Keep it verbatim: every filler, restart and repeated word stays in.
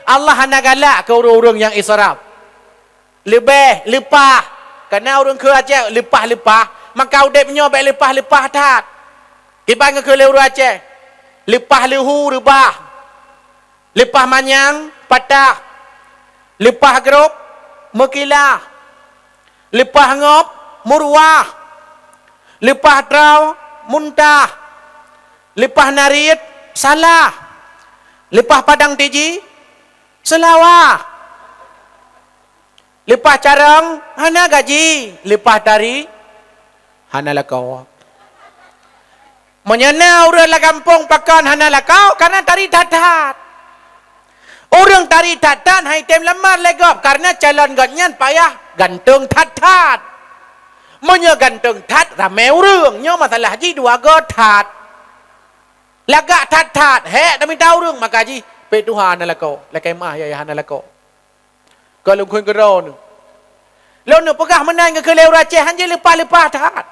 Allah hana galak keu ureuëng-ureuëng nyang israf. Leubeh, leupah. Kareuna ureuëng kheun Aceh leupah-leupah, maka udeb nyoe bék leupah-leupah that. Kiban geukheun lé ureuëng Aceh, leupah leuhu reubah, leupah manyang patah, leupah grob meukilah, leupah ngop meuruwah, leupah troe muntah, leupah nariet salah, leupah padang tiji seulawah, leupah carông hana gaji, leupah tari hana lakoe. Meunyoe na ureuëng lam gampông pakon hana lakoe, kareuna tari that-that. Ureuëng tari that-that han item lamar lé gob, kareuna calon gobnyan payah ganteng that-that. Meunyoe ganteng that, ramé ureuëng, nyoe masalah jih dua goe that. Lagak that-that, hék tamita ureuëng, maka jih pék tuha hana lakoe, lakée meuáh yah hana lakoe. Ka lôn kheun keudroe neuh. Lôn neuh peugah meunan geukheun lé ureuëng Aceh, han jeuet leupah-leupah that.